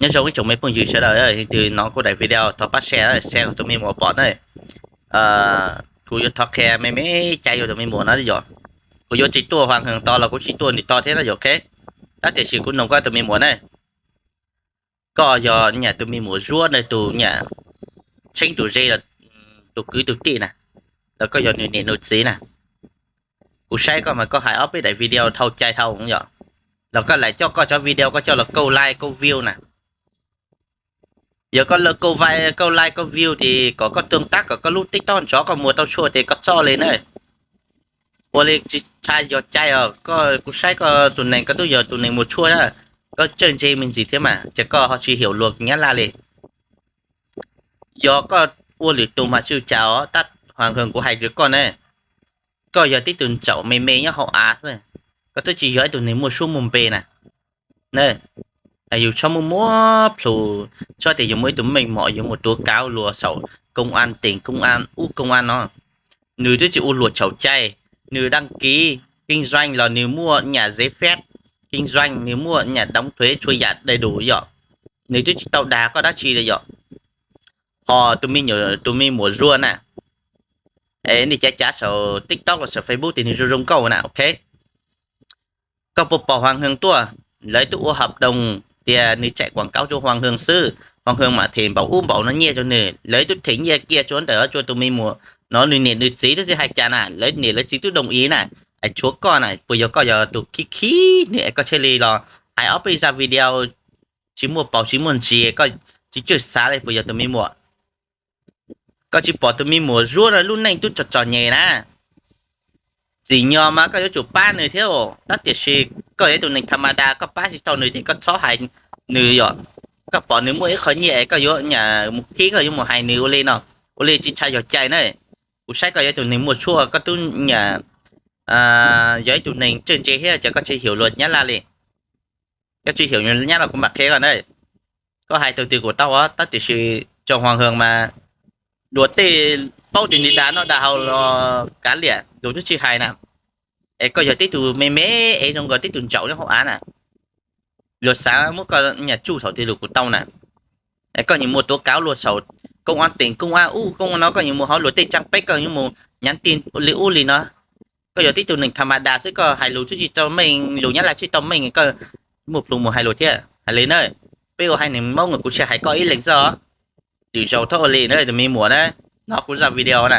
Nyob zoo ib tsoom me phooj ywg sawv daws, leej twg hnov kuv daim video thov pab share, share kom tus me muam pom na. Kuv yuav thov qhia me me cai rau tus me muam no yom. Kuv yuav tsis tuaj Huas Hees tod los kuv tsis tuaj nws tod thiab no yom, ok. Tab tiam sis kuv nug koj tus me muam na, koj yog nyam tus me muam Zuab na, tus nyam Tsheeb tus ze, tus kwv tus tij na, los koj yog nws niam nws txiv na? Kuv saib koj mas koj hais ob peb daim video dhau cai dhau yom, los koj lam coj koj cov video koj coj los kauj like kauj view na. Yog koj lam kauj like kauj view ces kom koj tương tác, kom koj lub TikTok ntsov koj muag tau tshuaj ces koj txoj li na. Ua li tsis tshua yog cai os. Kuv saib koj tus neeg koj twb yog tus neeg muag tshuaj, koj txawj ntse me ntsis thiab mas ces koj ho tsis hiểu luật Nyab Laj li. Yog koj ua lwm tus mas tsis ua cas os, tab Huas Hees kuv hais rau koj ne, koj yog tib tug ntsaum me me nyob hauv av xwb, koj twb tsis yog ib tug neeg muaj suab muaj npe na. Yus txhob muaj muab plhus, txhob tias yus muaj ib tug meej mom yus mus tuav kav luag saum công an tỉnh, công an ub công an no. Nws twb tsis ua luag txhaum cai, nws đăng ký kinh doanh los nws muaj nyam giấy phép kinh doanh, nws muaj nyam đóng thuế txhua yam đầy đủ yom. Nws twb tsis tau dag koj dab tsi li yom. Ho tus me nyuam, tus me muam Zuag na, nej cav cav saum TikTok los saum Facebook tias nws zoo zoo nkauj na, ok. Koj puas pom Huas Hees tuaj? Lawv twb ua hợp đồng tias nws chạy quảng cáo rau Huas Hees xwb, Huas Hees mam them npaum ub npaum no nyiaj rau nws. Lawv twb them nyiaj kiag rau ntawm, rau tus me muam no nws niam nws txiv twb tsis hais cas na, lawv niam lawv txiv twb đồng ý na. Tshuav koj na, puas yog koj yog tus khib khib nws es koj thiaj li los hais ob peb zaj video tsis muaj paus tsis muaj ntsis, koj tsis txawj xav li, puas yog tus me muam? Koj tsis pom tus me muam Zuab no lub neej twb txom txom nyem na. Tsim nyog mas koj yuav tsum pab nws thiab, tab tiam sis koj yog ib tug neeg tham ma da, koj pab tsis tau nws ces koj txhob hais nws yom. Koj pom nws muaj ib qho nyiaj es koj yuav nyam mus khib, koj yuav mus hais nws ua li no, ua li tsis tshua yog cai na. Kuv saib koj yog ib tug neeg muaj tshuaj, koj twb nyam yog ib tug neeg txawj ntse thiab ces koj tsis hiểu luật Nyab Laj li. Koj tsis hiểu luật Nyab Laj kuv mam qhia koj na. Koj hais tau twg kuj tau os, tab tiam sis tsoom Huas Hees mas luag tej paub tias nws dag noj dag haus los kav liam, luag twb tsis hais na. Es koj yog tib tug me me es zoo nkaus tib tug ntsaum nyob hauv av na. Luag xav muab koj nyam tsuj thaum twg los kuj tau na. Es koj nyiam mus tuav kav luag saum công an tỉnh, công an ub công an no, koj nyiam mus hauv luag tej trang peb, koj nyiam mus nhắn tin li ub li no. Koj yog tib tug neeg tham ma da xwb, koj hais lus twb tsis tau meej, lus Nyab Laj tsis tau meej, koj muaj plhus mus hais lus thiab. Hais li na, peb ua haiv neeg Hmoob kuv tsis hais koj ib leeg xwb os. Lwm zaus txhob ua li na tus me muam na, hnov kuv zaj video na.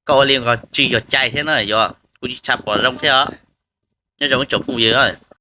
Koj ua li tsis yog cai thiab na, yog kuv tsis tshua pom zoo thiab os. Nyob zoo ib tsoom phooj ywg.